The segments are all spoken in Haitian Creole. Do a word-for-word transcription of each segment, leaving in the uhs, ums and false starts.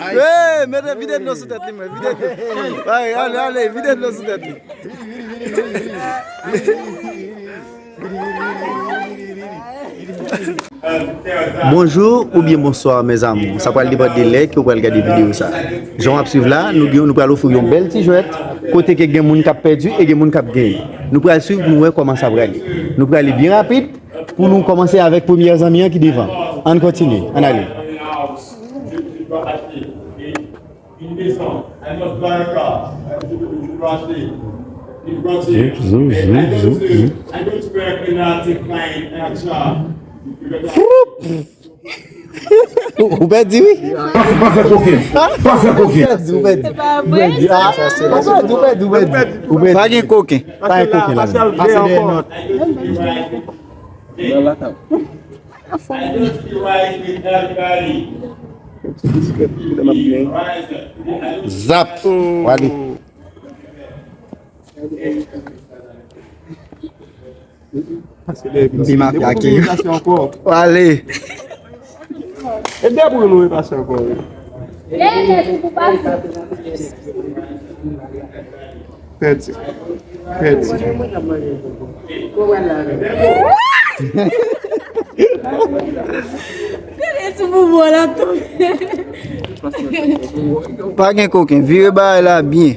Hey, mete, vide dlo sou tèt li, mwen, vide dlo. Ay, ale, ale, vide dlo sou tèt li. Bonjou oubyen bonswa, mes amours. Sa pral depann de lè ke w pral gade videyo sa. Jan w ap swiv la, nou gen, nou pral ofri yon bèl ti jwèt, kote ke gen moun k ap pèdi e gen moun k ap genyen. Nou pral swiv pou nou wè kòman sa prale. Nou prale byen rapid pou nou kòmanse avèk premyè zanmi an ki devan. Ann kontinye, ann ale. Une maison, elle m'a donné un car. Je, je, je, je, je. Ou pèdi, wi. Pa, pa fè koken. Pa fè koken. Ou pèdi, ou pèdi. Ou pèdi, ou pèdi, ou pèdi. Ou pèdi. Pa gen koken. Pa gen koken la. Pase dèyè nòt. Zap. Wale. Di mafya ki. Wale. E de pou nou repase ankò, wi. Pèdi. Pèdi. Gade sou mouvman la tonbe. Pa gen koken, vire bagay la byen.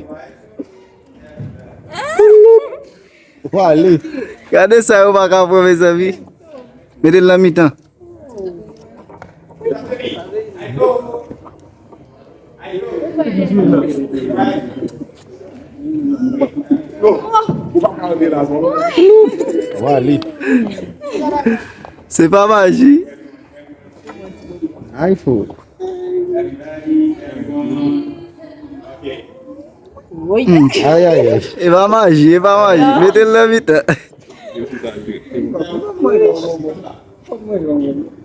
Wale. Gade sa yo pa ka pran, mezanmi. Mete l nan mitan. Wale. Se pa maji. Ay, fo. Woy. Hmm. Ay, ay, ay. E pa maji, e pa maji. Mete l nan mitan.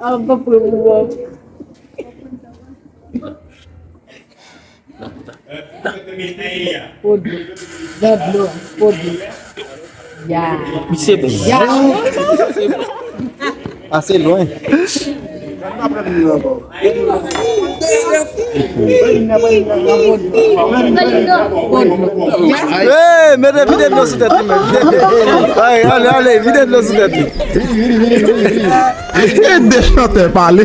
Ah, pa pou mwen. Po dlo. Nan dlo. Po dlo. Ya. Misye bon. Ya. Pase lwen. Hey, mete vide dlo sou tèt li, men. Vide dlo. Ay, ale, ale, vide dlo sou tèt li. E de chantè pale.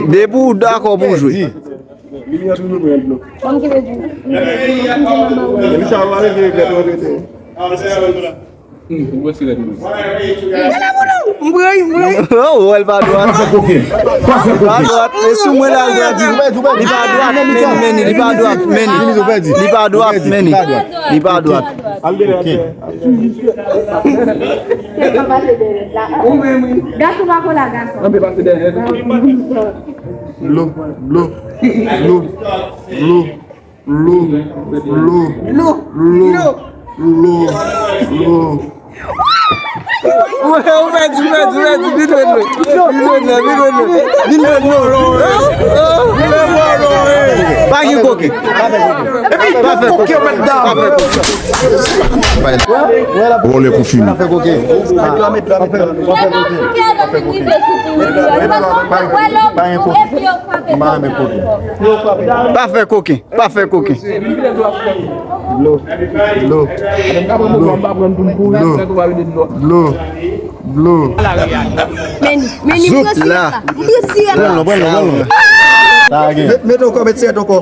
Depi w dakò pou w jwe. Kòm ki vle di. M pran, m pran. Oh, wè l pa dwat. Pa fè koken. Pa fè koken. Pa dwat. E sou mwen la, l pèdi. Li pa dwat, men, men, li pa dwat, men. Li pa dwat, men. Li pa dwat. Gason pa kola, gason. Dlo, dlo, dlo, dlo. Lo, lo, lo, lo, lo, lo. Ou pèdi, ou pèdi, ou pèdi. Vin jwenn mwen. Vin jwenn mwen, vin jwenn mwen. Vin jwenn mwen. Pa gen koken. Pa fè koken. Pa fè koken. Vòlè pou fini. Pa fè koken. Pa fè koken. Pa fè koken. Pa fè koken. Pa fè koken. Dlo. Dlo. Dlo. Dlo. Dlo. Meni, meni, m pran sirèt la. M pran sirèt la. Pran l non, pran l non, pran l non. Mete ankò, mete sirèt ankò.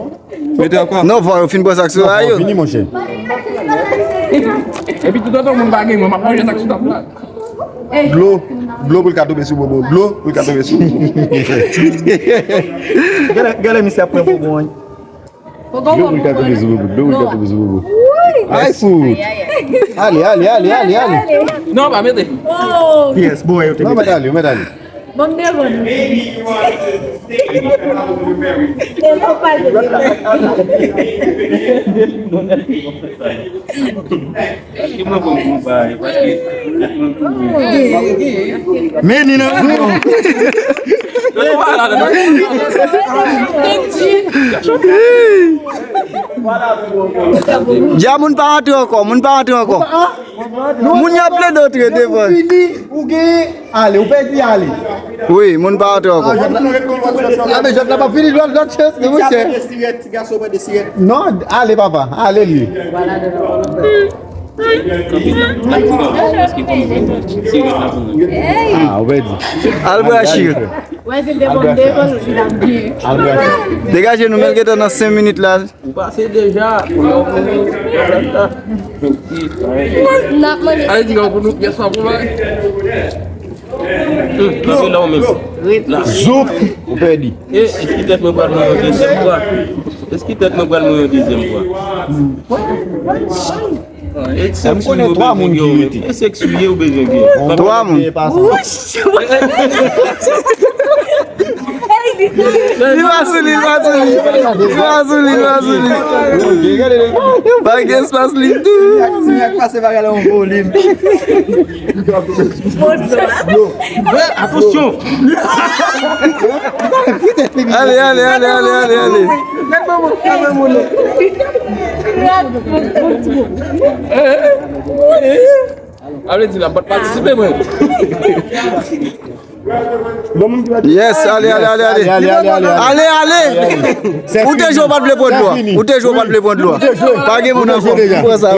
Mete ankò. Non, vwa yo fin pran sa k sou a yo. Vini, monchè. Epi toutotan moun pa gen, mwen m ap manje sa k sou tab la. Dlo. Dlo pou l ka tonbe sou bobo. Dlo pou l ka tonbe sou bobo. Gèlè, gèlè misye ap pran bobo an. Dlo pou l ka tonbe sou bobo. Dlo pou l ka tonbe sou bobo. Ay, fout. Ale, ale, ale, ale, ale. Non, pa mete. Yes, boy, yo te mete. Non, mete ale, mete ale. Bon, m devan nou. E non, pa de. Meni nan kou. Dja moun pa antre ankò, moun pa antre ankò. Moun y ap plede antre devan. Fini, ou genyen, ale, ou pèdi, ale. Wi, moun pa antre ankò. Ah, men jwèt la pa fini, lòt, lòt chans, li, monchè. Non, ale, papa, ale, li. Ah, ou pèdi. Al brachi. Degaje nou, men l gentan nan senk minit la. Ou pase deja. N ap mande. Ale, di pou nou pyès pa pou mwen. Hum, kanpe la ou menm. La. Zoup, ou pèdi. E, eski tèt mwen pral mwen yon dezyèm fwa? Eski tèt mwen pral mwen yon dezyèm fwa? E, m konnen twa moun ki rete. E sex ou ye ou bezwen gen? Twa moun. Li pa sou li, li pa sou li. Li pa sou li, li pa sou li. Pa gen espas li tou. Pase bagay la yon volim. Atansyon. Ale, ale, ale, ale, ale, ale. Ale, di la, m pa t patisipe, mwen. Yes, ale, ale, ale, ale. Ale, ale, ale. Ou te jwe, ou pa t vle pran dlo a. Ou te jwe, ou pa t vle pran dlo a. Pa gen moun ankò. Pran sa.